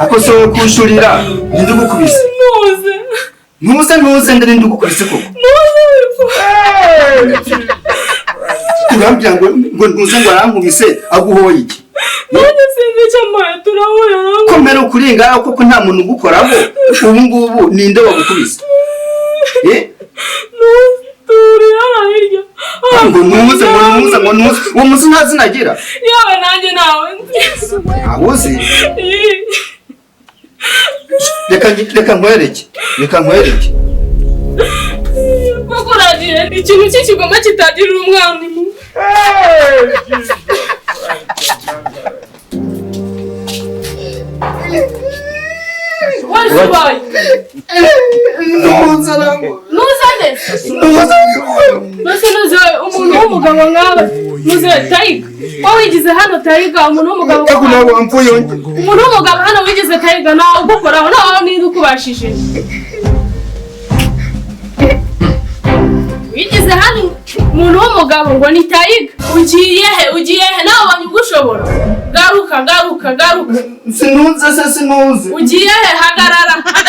Ako se wowe kunshurira, ninde ugukubise? Ntuze. Ntuze, ntuze, nde ninde ugukubise koko? Ntuze. Urambwira ngo ntuze, ngo arankubise, aguhoye iki? Nanjye sinzi icyo mbaye, turahura nawe. Komera ukuri ngaho koko, nta muntu ugukoraho ubu ngubu. Ninde wagukubise? Eh? Ntuze, duhurira hano hirya. Ngo ntuze, ngo ntuze, ngo ntuze, uwo munsi nta zina agira. Yewe, nanjye ntawe nzi. Aho uzi? Reka nkwereke, reka nkwereke. Koko uragiye, ikintu cy'ikigoma kitagirira umwana impuhwe. Wese ubaye Ntuze ntabwo. Ntuzane. Ntuze. Mbese ntuze umuntu w'umugabo nkawe, ntuze tayiga, wowe wigize hano tayiga, umuntu w'umugabo. Ariko nawe wamvuye yongeye. Umuntu w'umugabo hano wigize tayiga, nawe ugukoraho, nawe niba ukubashije wigize hano umuntu w'umugabo ngo ni tayiga, ugiye he? Ugiye he? Nawe ubonye ugushobora. Garuka, garuka, garuka. Sinuze se, sinuze. Ugiye he? Hagarara, hagarara.